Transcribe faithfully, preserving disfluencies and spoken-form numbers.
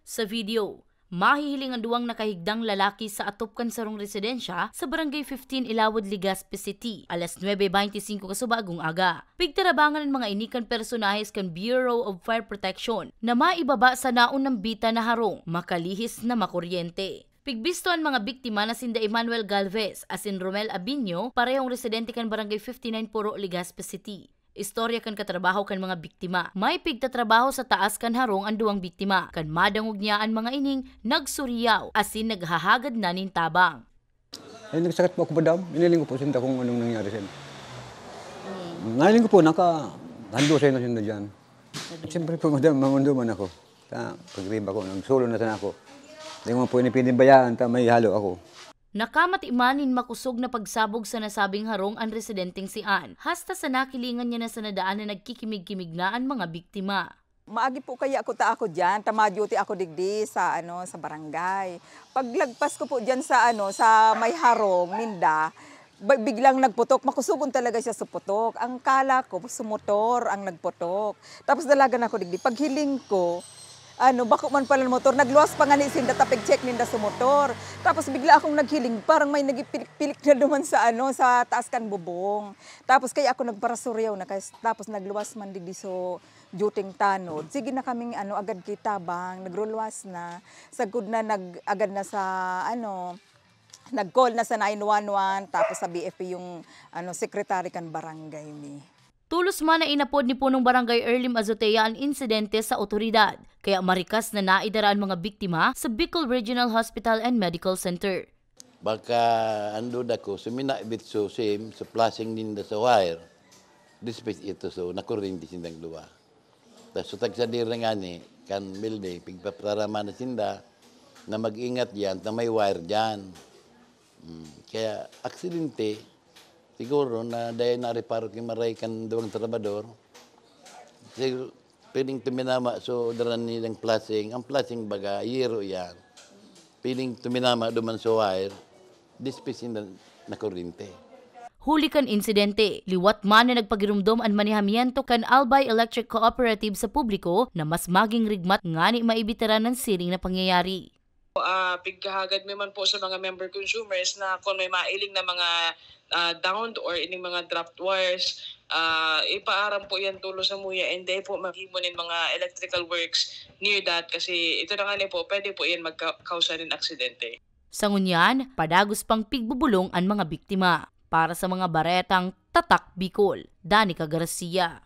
Sa video, mahihiling an duwang nakahigdang lalaki sa atop kan sarong residensya sa Barangay fifteen Ilawod, Legazpi City, alas nuebe beintisinko kasubagong aga. Pigtarabangan an mga ini kan personahes kan Bureau of Fire Protection na maibaba sa naon nambita na harong, makalihis na makuryente. Pigbisto an mga biktima na sinda Emmanuel Galvez asin Romel Abinio, parehong residente kan Barangay fifty-nine Puro, Legazpi City. Istorya kan katrabaho kan mga biktima. May pigtatrabaho sa taas kan harong an duwang biktima. Kan madangog niya an mga ining, nagsuriyaw asin naghahagad na nin tabang. Ay, nagsakit po ako, madam. Iniling ko po sinda kung anong nangyari sa inyo. Nailing ko po, naka-, handusay na sinda dyan. Siyempre po, madam, mangunduman ako. Ta, pagriba ko, nagsolo na sana ako. Di ko man po ini pwedeng bayaan, ta, may halo ako. Nakamati man nin makosog na pagsabog sa nasabing harong an residenteng si Ann, hasta sa nakilingan niya na sa nadaan na nagkikimig-kimig na an mga biktima. Maagi po kaya ako ta ako diyan, ta ma-duty ako digdi sa, ano, sa barangay. Paglagpas ko po diyan sa, ano, sa may harong ninda, ba-, biglang nagputok, makusogon talaga siya sa putok. Ang kala ko, sa motor ang nagputok. Tapos dalagan ako digdi. Paghiling ko, ano, bako man pala motor, nagluwas pa ngani sinda, ta pig-check ninda sa motor. Tapos bigla akong naghiling, parang may nagpilik-pilik na duman sa, ano, sa taas kan bubong. Tapos kaya ako nagparasuryaw na, kaya, tapos nagluwas man digdi so duting tanod. Sige na kaming, ano, agad kita bang, nagruluwas na. Sagkod na, nag-, agad na sa, ano, nag-call na sa nine one one, tapos sa B F P yung, ano, secretary kan barangay mi. Tolos man na inapod ni Punong Barangay Erlim Azotea an insidente sa otoridad, kaya marikas na naidara an mga biktima sa Bicol Regional Hospital and Medical Center. Baka an duda ko, suminabit so sim sa flashing ninda sa wire. Dispis ito, so nakurinti sindang duwa. Tas so tagsadiri ngani kan building, pigpaparama na sinda na mag-ingat diyan, na may wire diyan. Mm, kaya aksidente, siguro na dahil na-reparo kin maray kan duwang trabador, siguro, piling tuminama so daran nilang flashing. Ang flashing baga, yero yan. Piling tuminama duman sa wire, dispis na nakurinti. Huli kan insidente, liwat man na nagpagiromdom an manehamiento kan Albay Electric Cooperative sa publiko na mas maging rigmat ngani maibitaran an siring na pangyayari. Ah, pighahagad mi man po sa mga member consumers na kung may mailing na mga, ah, downed or ining mga dropped wires, ah, ipaaram po yan tulo sa muya, and then po maghimo nin mga electrical works near that kasi ito na nga ni po, pwede po yan magka-, kausa nin aksidente. Sa ngunyan, padagos pang pigbubolong an mga biktima. Para sa mga baretang Tatak Bicol, Danica Garcia.